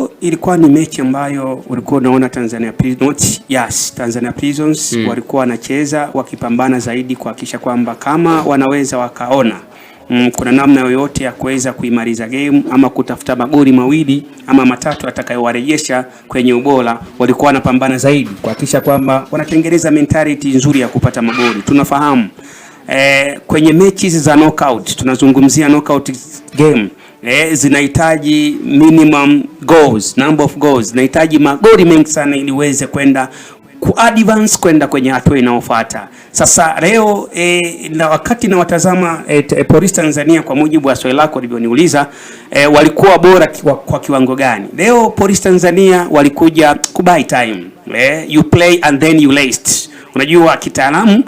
Leo ilikuwa ni mechi ambayo ulikuwa unaona Tanzania Prisons, yes, Tanzania Prisons walikuwa wanacheza wakipambana zaidi kuhakikisha kwamba kama wanaweza wakaona kuna namna yoyote ya kuweza kuimaliza game ama kutafuta magoli mawili ama matatu atakayowarejesha kwenye ubora, walikuwa wanapambana zaidi kuhakikisha kwamba wanatengeneza mentality nzuri ya kupata magoli. Tunafahamu kwenye mechi hizi za knockout, tunazungumzia knockout game, zinahitaji minimum goals, number of goals, zinahitaji magoli mengi sana ili uweze kwenda ku advance kwenda kwenye hatua inayofuata. Sasa leo na wakati nawatazama Polisi Tanzania, kwa mujibu wa swali lako ulivyoniuliza, walikuwa bora kwa kiwango gani? Leo Polisi Tanzania walikuja kubuy time. You play and then you rest. Unajua kitaalamu,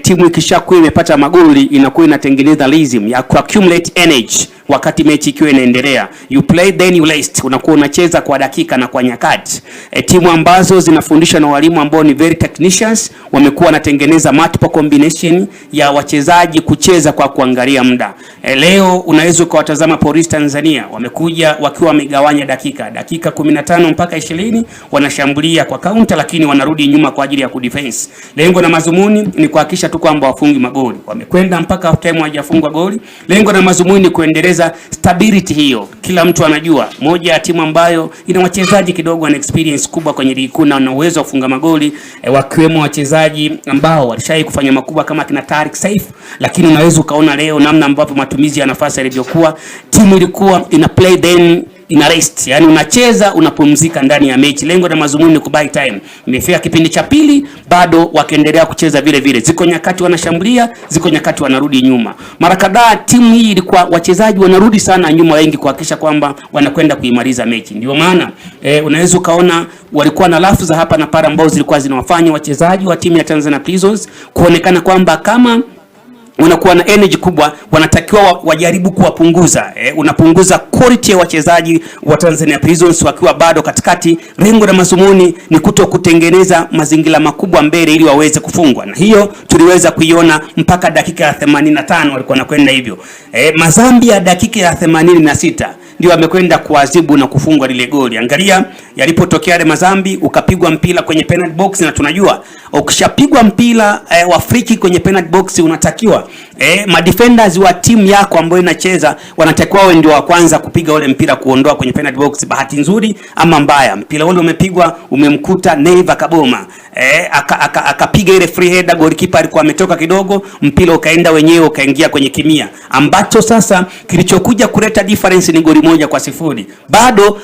timu ikishakuwa imepata magoli inakuwa inatengeneza rhythm ya ku accumulate energy wakati mechi ikiwa inaendelea. You play then you rest, unakuwa unacheza kwa dakika na kwa nyakati. Timu ambazo zinafundishwa na walimu ambao ni very technicians wamekuwa wanatengeneza multiple combination ya wachezaji kucheza kwa kuangalia muda. Leo unaweza ukawatazama Polisi Tanzania wamekuja wakiwa wamegawanya dakika 15 mpaka 20 wanashambulia kwa counter, lakini wanarudi nyuma kwa ajili ya kudefense. Lengo na madhumuni ni kuhakikisha tu kwamba wafungi magoli. Wamekwenda mpaka half time hawajafungwa goli. Lengo na madhumuni ni kuendeleza stability hiyo. Kila mtu anajua moja ya timu ambayo ina wachezaji kidogo wana experience kubwa kwenye ligi kuu na wana uwezo wa kufunga magoli, wakiwemo wachezaji ambao walishawahi kufanya makubwa kama kina Tarik Saif, lakini unaweza ukaona leo namna ambavyo matumizi ya nafasi yalivyokuwa, timu ilikuwa ina play then ina rest, yani unacheza unapumzika ndani ya mechi. Lengo na madhumuni ni kubuy time. Imefika kipindi cha pili bado wakiendelea kucheza vile vile, ziko nyakati wanashambulia, ziko nyakati wanarudi nyuma. Mara kadhaa timu hii ilikuwa wachezaji wanarudi sana nyuma wengi kuhakikisha kwamba wanakwenda kuimaliza mechi. Ndio maana unaweza ukaona walikuwa na rafu za hapa na pale ambao zilikuwa zinawafanya wachezaji wa timu ya Tanzania Prisons kuonekana kwamba kama unakuwa na energy kubwa, wanatakiwa wajaribu kuwapunguza. Unapunguza quality ya wachezaji wa Tanzania Prisons wakiwa bado katikati. Lengo la mazumuni ni kuto kutengeneza mazingira makubwa mbele ili waweze kufungwa, na hiyo tuliweza kuiona mpaka dakika ya 85 walikuwa wanakwenda hivyo. Mazambi ya dakika ya 86 ndio amekwenda kuadhibu na kufungwa lile goli. Angalia yalipotokea yale mazambi, ukapigwa mpira kwenye penalty box, na tunajua ukishapigwa mpira wa free kick kwenye penalty box unatakiwa madefenders wa timu yako ambayo inacheza wanatakiwa wawe ndio wa kwanza kupiga ule mpira kuondoa kwenye penalty box. Bahati nzuri ama mbaya, mpira ule umepigwa umemkuta Neiva Kaboma, akapiga aka ile free header, goalkeeper alikuwa ametoka kidogo, mpira ukaenda wenyewe ukaingia kwenye kimia, ambacho sasa kilichokuja kuleta difference ni goli 1-0 bado.